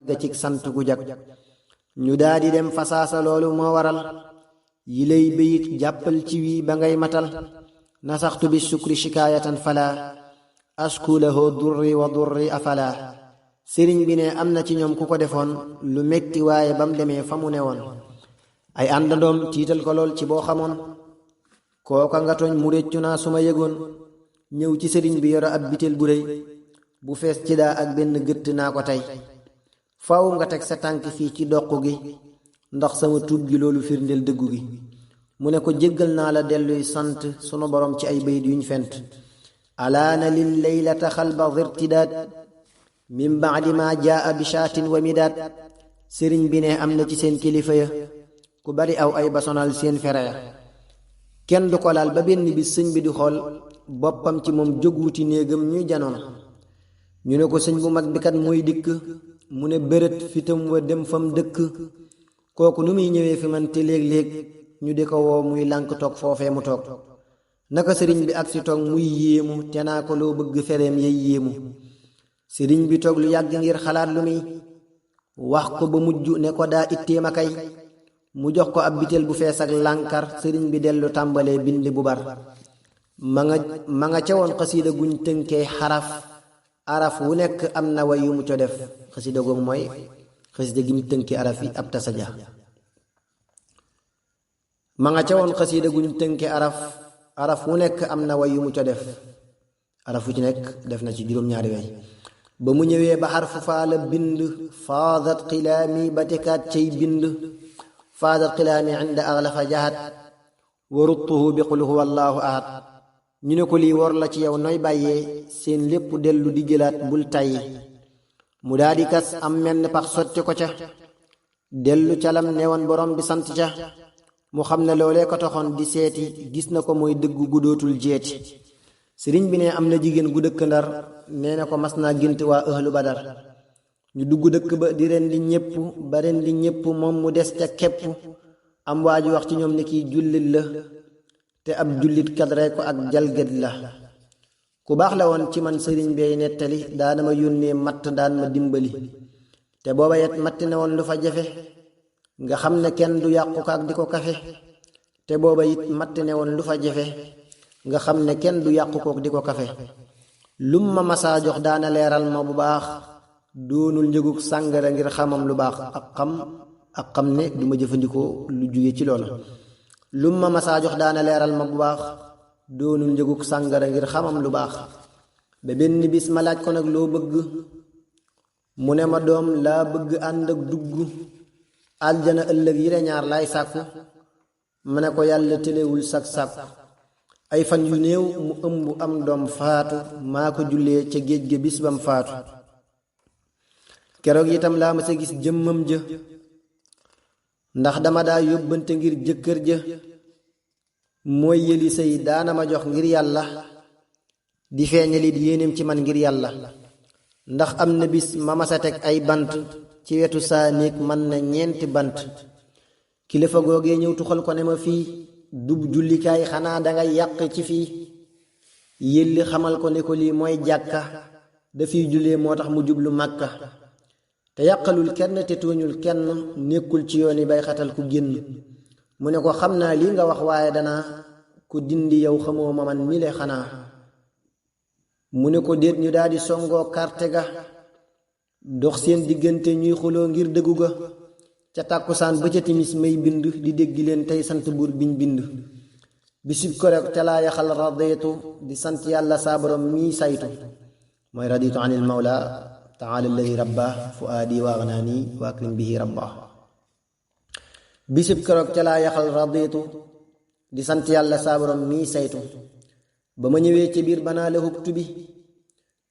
ga ci sant gu jag ñu daadi dem fasaasa loolu moo waral yi lay bayit jàppal ci wi ba ngay matal nasaxtu bi sukri shikaayatan fala askulahu durri wa durri afala sëriñ bi ne am na ci ñoom ku ko defoon lu metti waaye bam demee fa mu ne woon ay àndandoom tiital ko lool ci boo xamoon kooka nga tooñ mu réccu naa su ma yëgoon ñëw ci sëriñ bi yoro ab bitel bu rëy bu fees ci daa ak benn gëtt naa ko tey faaw nga teg sa tànk fii ci doq gi ndax sama tuub gi loolu firndeel dëggu gi mu ne ko jéggal naa la delluy sant sunu borom ci ay bayit yuñ fent alaana lil laylata xalba zirtidaat min baadi ma jaa bishaatin wa midaat sëriñ bi ne am na ci seen kilifa ya ku bari aw ay basonal seen fere ya kenn du ko laal ba benn bis sëñ bi di xool boppam ci moom jóg wuti néegam ñuy janoon ñu ne ko sëñ bu mag bi kat mooy dikk mu ne bërët fitam wa dem fam dëkk kooku nu muy ñëwee fi man te léeg-léeg ñu di ko woo muy lànk toog foofee mu toog naka sëriñ bi ak si toog muy yéemu te naa ko loo bëgg fereem yey yéemu sëriñ bi toog lu yàgg ngir xalaat lu muy wax ko ba mujj ne ko daa itteema kay mu jox ko ab bitel bu fees ak lànkar sëriñ bi dellu tàmbalee bind bu bar ma nga ca woon xasiida guñ tënkee araf wu nekk am na way yu mu co def xasida googu mooy xasida gi mu tënki araf yi ab tasaja ma nga ca woon xasida gu ñu tënki araf wu nekk am na way yu mu co def araf wu ci nekk def na ci juróom-ñaari way ba mu ñëwee ba xarfu faa la bind faadat xilaami ba tekaat cay bind faadat xilaami inda aglafa jahat wa ruttuhu bi qul huwa allahu ahad ñu ne ko lii wor la ci yow nooy bàyyee seen lépp dellu di jëlaat bul tàyyi mu daa di kas am menn pax sotti ko ca dellu calam newoon borom bi sant ca mu xam ne loolee ko taxoon di seeti gis na ko mooy dëgg gu dootul jeeti sëriñ bi ne am na jigéen gu dëkk Ndar nee na ko mas naa gént waa ahlu Badar ñu dugg dëkk ba di ren di ñépp ba ren di ñépp moom mu des ca képp am waa ji wax ci ñoom ne kii jullit la te ab jullit kat rey ko ak jalgat la ku baax la woon ci man sëriñ bey nettali daana ma yónnee matt daan ma dimbali te booba yet matti ne woon lu fa jafe nga xam ne kenn du yàqu ko ak di ko kafe te booba it matti ne woon lu fa jafe nga xam ne kenn du yàqu ko ak di ko kafe lum ma masaa jox daana leeral ma bu baax doonul njëgug sàngara ngir xamam lu baax ak xam ne du ma jëfandikoo lu jóge ci loola lum ma masaa jox daana leeral ma bu baax doonul njëgug sàngara ngir xamam lu baax ba benn bis ma laaj ko nag loo bëgg mu ne ma doom laa bëgg ànd ak dugg aljana ëllëg yi la ñaar laay sàkku ma ne ko yàlla tëlewul sàkku ay fan yu néew mu ëmb am doom faatu maa ko jullee ca géej ga bis bam faatu keroog itam laa ma sa gis jëmmam ja ndax dama daa yóbbante ngir jëkkër ja mooy yëli sëy daana ma jox ngir yàlla di feeñalit yéenéem ci man ngir yàlla ndax am na bis ma masa teg ay bant ci wetu saa néeg man na ñeenti bant kilifa googee ñëw tuxal ko ne ma fii dub jullikaay xanaa dangay yàq ci fii yëlli xamal ko ne ko lii mooy jàkka dafiy jullee moo tax mu jublu màkka te yàqalul kenn te tooñul kenn nekkul ci yooni bay xatal ku génn mu ne ko xam naa lii nga wax waaye danaa ko dindi yow xamoo ma man mile xanaa mu ne ko déet ñu daldi songoo karte ga dox seen diggante ñuy xuloo ngir dëggu ga ca tàkkusaan ba ca timis may bind di dégg leen tey sant buur biñ bind bisib ko rek ca laa yaxal raditu di sant yàlla saa borom mii saytu mooy raditu anil mawla taala alladi rabba fuaadi wa agnaani wa akrim bihi rabba bisib keroog ca laa yaxal raditu di sant yàlla saa borom mii saytu ba ma ñëwee ci biir banaa la hubtu bi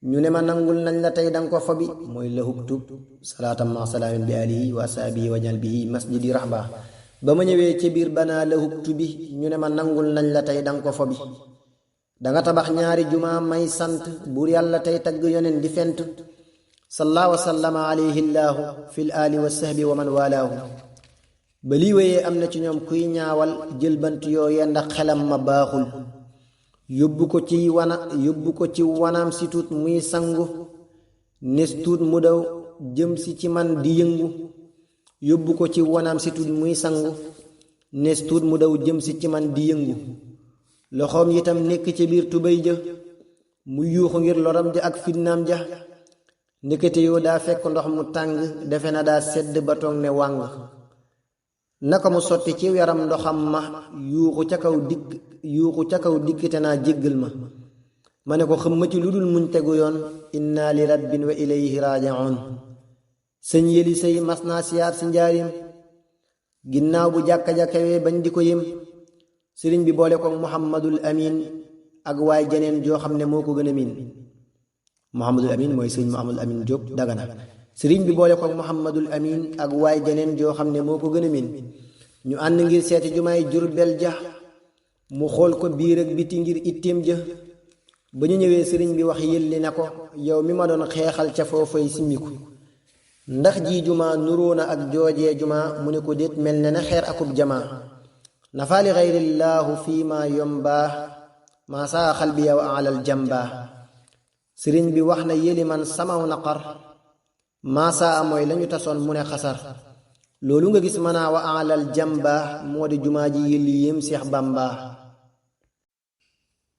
ñu ne ma nangul nañ la tey danga ko fa bi mooy la hubtu salaatam ma salaamin bi alihi wa asaabihi wa jal bihi masjidi rahba ba ma ñëwee ci biir banaa la hubtu bi ñu ne ma nangul nañ la tey danga ko fa bi danga tabax ñaari jumaa may sant buur yàlla tey tagg yonen di fent salla wa sallama alayhi llaahu fil aali wa sahbi wa man walaahu ba lii wéyee am na ci ñoom kuy ñaawal jël bant yooye ndax xelam ma baaxul yóbbu ko ci wanaam si tuut muy sangu nes tuut mu daw jëm si ci man di yëngu yóbbu ko ci wanaam si tuut muy sangu nes tuut mu daw jëm si ci man di yëngu loxoom itam nekk ci biir tubéy ja mu yuuxu ngir loram ja ak fitnaam ja ndekete yoo daa fekk ndox mu tàng defe na daa sedd ba toog ne wàng naka mu sotti ci yaram ndoxam ma yuuxu ca kaw dikk te naa jéggal ma ne ko xam ma ci lu dul muñ tegu yoon inna li rabbin wa ilayhi raaji'un sëñ yëli say mas naa siyaar si njaarim ginnaaw bu jàkka-jàkkawee bañ di ko yëm sëriñ bi boole ko muhammadul amin ak waay jeneen joo xam ne moo ko gën a miin muhammadul amin mooy sëriñ muhammadul amin Jóob Dagana sëriñ bi boole ko muhammadul amin ak waay jeneen joo xam ne moo ko gën a miin ñu ànd ngir seeti jumaay Jurbel ja mu xool ko biir ak biti ngir itteem ja ba ñu ñëwee sëriñ bi wax yëlli na ko yow mi ma doon xeexal ca foofay simmiku ndax ji jumaa nuroo na ak joojee jumaa mu ne ko déet mel ne na xeer akub jamaa nafaali xayrillaahu fii ma yombaa maa saa xalbiya wa alal jambaa sëriñ bi wax na yëli man samaw naqar maa saa mooy lañu tasoon mu ne xasar loolu nga gis manaa wa alal jambaa moo di jumaa ji yëlli yéem Seex Bàmba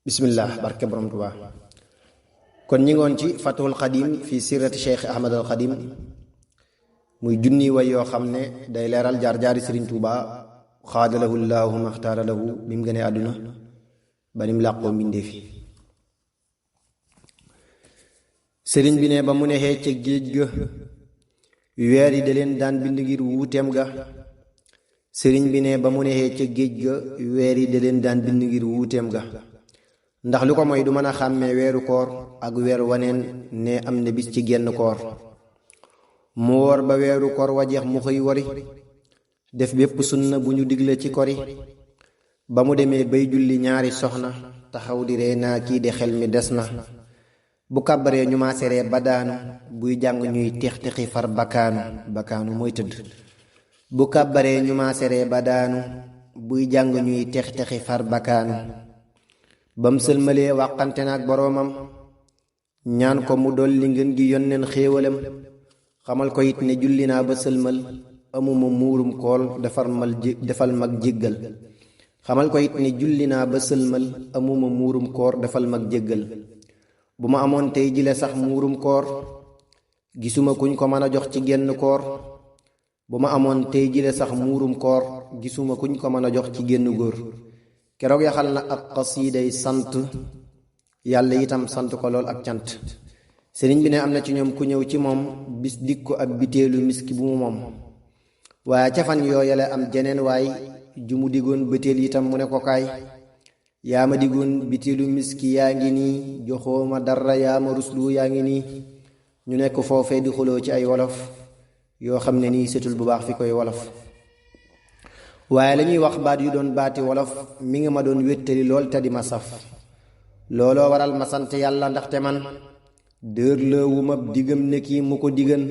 bismillah barke borom Tuubaa kon ñi ngoon ci Fathul Xadim fi sirati Cheikh Ahmad al Xadim muy junni way yoo xam ne day leeral jaar-jaari Sëriñ Tuubaa xaadalahu llaahu maxtaara lahu bi mu gënee àdduna ba nim làqoo mbindee fi sëriñ bi ne ba mu nexee ca géej ga weer yi da leen daan bind ngir wuuteem ga sëriñ bi ne ba mu nexee ca géej ga weer yi da leen daan bind ngir wuuteem ga ndax lu ko mooy du mën a xàmmee weeru koor ak weer waneen ne am na bis ci genn koor mu woor ba weeru koor wa jeex mu xëy wari def bépp sunna bu ñu digle ci kori ba mu demee bay julli ñaari soxna taxaw di ree naa kii de xel mi des na bu kàbbaree ñu maaseree ba daanu buy jàng ñuy tex-texi far bakaanu mooy tëdd bu kàbbaree ñu maaseree ba daanu buy jàng ñuy tex-texi far bakaanu bam sëlmalee wàqante na ak boroomam ñaan ko mu dolli ngeen gi yonneen xéewalam xamal ko it ne julli naa ba sëlmal amuma muurum kool defal mag jéggal xamal ko it ne julli naa ba sëlmal amuma muurum koor defal mag jéggal bu ma amoon tey jile sax muurum koor gisuma kuñ ko mën a jox ci genn koor bu ma amoon tey jile sax muurum koor gisuma kuñ ko mën a jox ci génn góor keroog yaxal na ak xasiiday sant yàlla itam sant ko lool ak cant sëriñ bi ne am na ci ñoom ku ñëw ci moom bis dik ko ab biteelu miski bu mu moom waaye ca fan yooyale am jeneen waay ju mu diggoon biteel itam mu ne ko kaay yaa ma diggoon biteelu miski yaa ngi nii joxooma dara yaa ma ruslu yaa ngi nii ñu nekk foofee di xuloo ci ay wolof yoo xam ne nii setul bu baax fi koy wolof waaye lañuy wax baat yu doon baati wolof mi ngi ma doon wéttali lool te di ma saf looloo waral ma sant yàlla ndaxte man dër lëwuma digam ne kii mu ko digan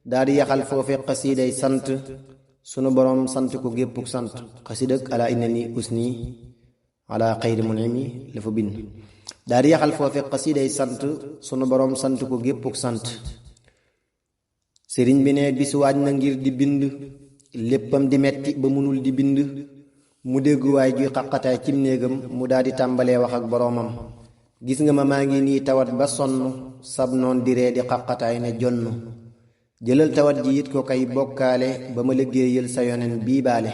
daal di yaxal foofe xasiiday sant sunu boroom sant ko géppuk sant xasiidak ala inna ni usni ala xayri munimi la fa bind daal di yaxal foofe xasiiday sant sunu boroom sant ko géppuk sant sëriñ bi ne bis waaj na ngir di bind léppam di metti ba mënul di bind mu dégg waay juy xaqataay cim néegam mu daal di tàmbalee wax ak boroomam gis nga ma maa ngi nii tawat ba sonn sab noon di ree di xaqataay ne jonn jëlal tawat ji it ko kay bokkaale ba ma liggéeyal sa yonen bii baale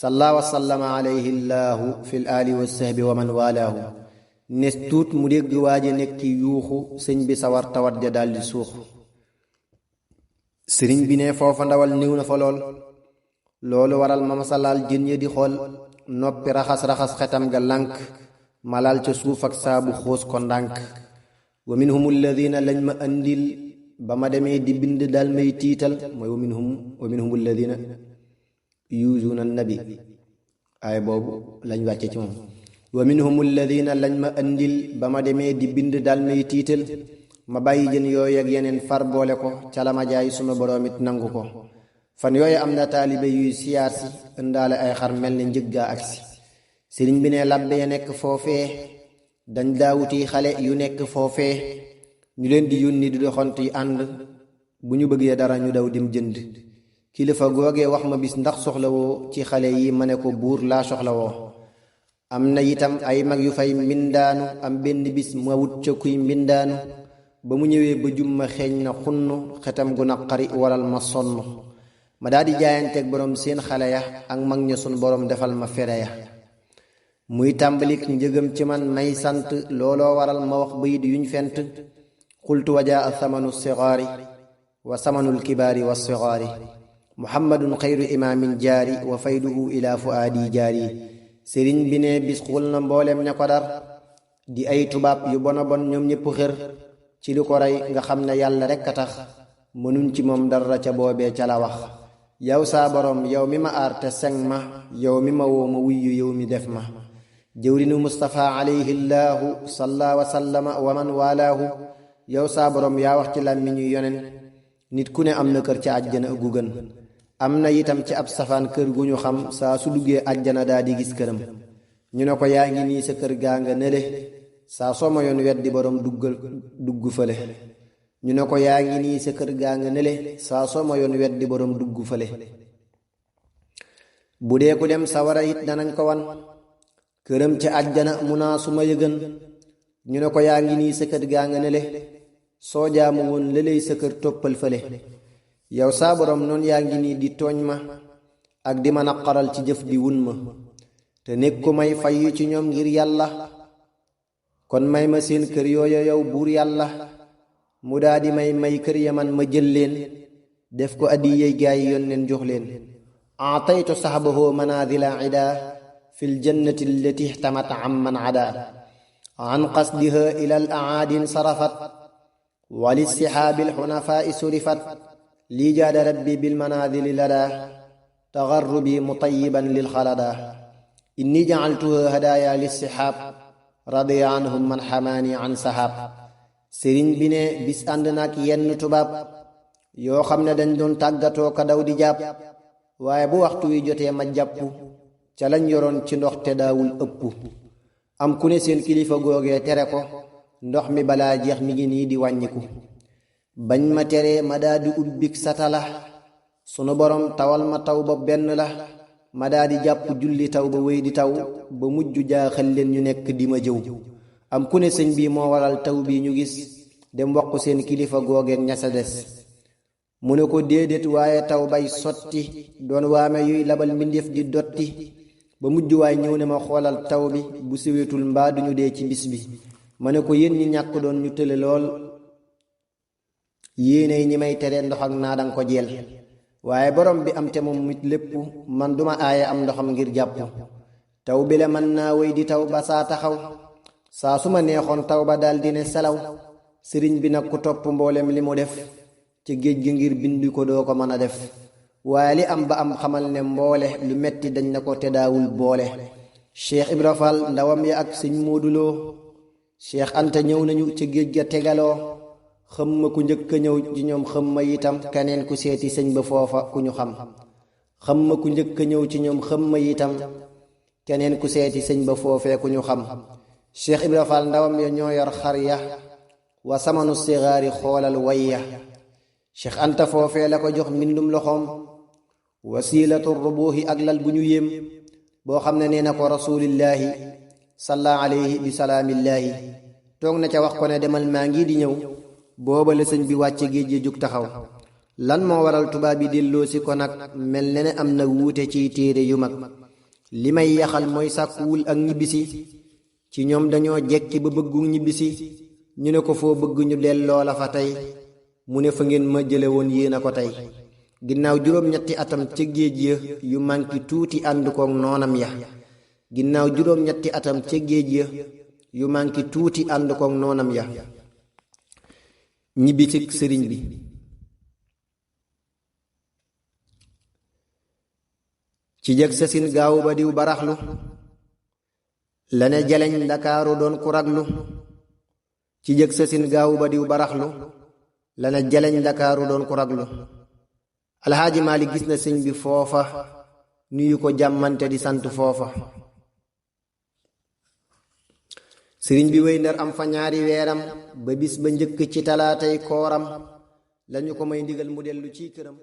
salla wa sallama alayhi llaahu fil aali wa sahbi wa man walaahu nes tuut mu dégg waaje nekki yuuxu sëñ bi sawar tawat ja daldi suux sëriñ bi ne foofa ndawal niw na fa loolu waral ma masalaal jën ya di xool noppi raxas xetam ga lànk malal ca suuf ak saabu xoos ko ndànk wa minhum alladina lañ ma andil ba ma demee di bind dal may tiital mooy wa minhum alladina yuuzuuna nabi ay boobu lañ wàcce ci moom wa minhum alladina lañ ma andil ba ma demee di bind dal may tiital ma bàyyi jën yooyu ak yeneen far boole ko ca la ma jaay sunu boroom it nangu ko fan yooyu am na taalibe yuy siyaar si ëndaale ay xar mel ne njëggaa agsi sëriñ bi ne labbe ya nekk foofee dañ daawuti xale yu nekk foofee ñu leen di yónni di doxant yi ànd bu ñu bëggee dara ñu daw dem jënd. kilifa googee wax ma bis ndax soxlawoo ci xale yi ma ne ko buur laa soxlawoo. am na itam ay mag yu fay mbindaanu am benn bis ma wut ca kuy mbindaanu ba mu ñëwee ba jumma xeeñ na xunn xetam gu naqari waral ma sonn ma daldi jaayanteeg borom seen xale ya ak mag ña sun borom defal ma fere ya. muy tàmbalik njëgam ci man may sant looloo waral ma wax bayit yuñ fent qultu wajaa samanu sigaari wa samanul kibaari wa sigaari muhammadun xayru imaamin jaari wa fayduhu ila fuaadi jaari. sëriñ bi ne bis xul na mboolem ña ko dar di ay tubaab yu bona bon ñoom ñépp xër ci li ko rey nga xam ne yàlla rekk a tax mënuñ ci moom dara ca boobee ca la wax. yow saa borom yow mi ma aar te seng ma yow mi ma woo ma wuyyu yow mi def ma. jëwrinu Mustafa alayhi llaahu salla wa sallama wa man walaahu. yow saa borom yaa wax ci làmmiñu yonen nit ku ne am na kër ca àjjana gu gën. am na itam ci ab safaan kër gu ñu xam saa su duggee àjjana daa di gis këram. ñu ne ko yaa ngi nii sa kër gaa nga nele saa soo ma yoon weddi borom dugg fële. ñu ne ko yaa ngi nii sa kër gaa nga nele saa soo ma yoon weddi borom dugg fële. bu dee ku dem sawara it danañ ko wan këram ca àjjana mu naa su ma yëgën. ñu ne ko yaa ngi nii sa kër gaa nga nele soo jaamu woon lëley sa kër toppal fële. yow saa borom noonu yaa ngi nii di tooñ ma ak di ma naqaral ci jëf di wun ma te nekk ku may fayyu ci ñoom ngir yàlla. kon may ma seen kër yooya yow buur yàlla mu daa di may kër ya man ma jël leen def ko addi yey gaay yónneen jox leen. aataytu saxbahu manaazila ida fil jannati allati ihtamat amman ada an qasdiha ila al aadin sarafat wa lissihaabi alxunafaa surifat lii jaada rabbi bil manaazili lada tagarrubi mutayiban lil xalada inni jacaltuha hadaaya lissihaab radiya anhum man xamaani an sahaab. sëriñ bi ne bis ànd nag yenn tubaab yoo xam ne dañ doon tàggatoo ka daw di jàpp waaye bu waxtu wi jotee ma jàpp ca lañ yoroon ci ndox te daawul ëpp. am ku ne seen kilifa googee tere ko ndox mi balaa jeex mi ngi nii di wàññiku. bañ ma teree ma daa di ubbik satala sunu borom tawal ma taw ba benn la ma daa di jàpp julli taw ba wéy di taw ba mujj jaaxal leen ñu nekk di ma jëw. am ku ne sëñ bi moo waral taw bi ñu gis dem wax ko seen kilifa googeen ña sa des. mu ne ko déedéet waaye taw bay sotti doon waame yuy labal mbindéef di dotti ba mujj waay ñëw ne ma xoolal taw bi bu siwetul mbaa duñu dee ci bis bi. ma ne ko yéen ñi ñàkk doon ñu tële lool yéenay ñi may tere ndox ak naa danga ko jeel waaye borom bi am te moom mit lépp man duma aaye am ndoxam ngir jàpp. taw bi la mën naa wéy di taw ba saa taxaw saa su ma neexoon taw ba daldi ne selaw. sëriñ bi nag ku topp mboolem li mu def ci géej gi ngir bindi ko doo ko mën a def waaye li am ba am xamal ne mboole lu metti dañ na ko te daawul boole. Cheikh Ibra Fall ndawam ya ak sëñ Mooduloo Cheikh Anta ñëw nañu ca géej ga tegaloo xam ma ku njëkk a ñëw ci ñoom xam ma itam keneen ku seeti sëñ ba foofa ku ñu xam. xam ma ku njëkk a ñëw ci ñoom xam ma itam keneen ku seeti sëñ ba foofee ku ñu xam. Cheikh Ibra Fall ndawam ya ñoo yor xar ya wa samanu sigaari xoolal wayya. Cheikh Anta foofee la ko jox mbindum loxoom wasilatu rubuuhi ak lal bu ñu yéem boo xam ne nee na ko rasuulillaahi salla alayhi bi salaamillaahi. toog na ca wax ko ne demal maa ngi di ñëw booba la sëñ bi wàcce géej gi jug taxaw. lan moo waral tubaab yi delloo si ko nag mel ne am na wuute ciy téere yu mag. li may yaxal mooy sàkkuwul ak ñibbisi ci ñoom dañoo jekki ba bëggu ñibbisi. ñu ne ko foo bëgg ñu delloo la fa tey mu ne fa ngeen ma jële woon yéen a ko tey. ginnaaw juróom-ñetti atam ca géej ya yu manki tuuti ànd koog noonam ya. ginnaaw juróom-ñetti atam ca géej ya yu manki tuuti ànd koog noonam ya. ñibbi ci sëriñ bi. ci jëg sasin gaawu ba diw baraxlu la ne jaleñ ndakaaru doon ku raglu. ci jëg sasin gaawu ba diw baraxlu la ne jaleñ ndakaaru doon ku raglu. alxaaji Maalik gis na sëñ bi foofa nuyu ko jàmmante di sant foofa. sëriñ bi wéy Ndar am fa ñaari weeram ba bis ba njëkk ci talaatay kooram lañu ko may ndigal mu dellu ci këram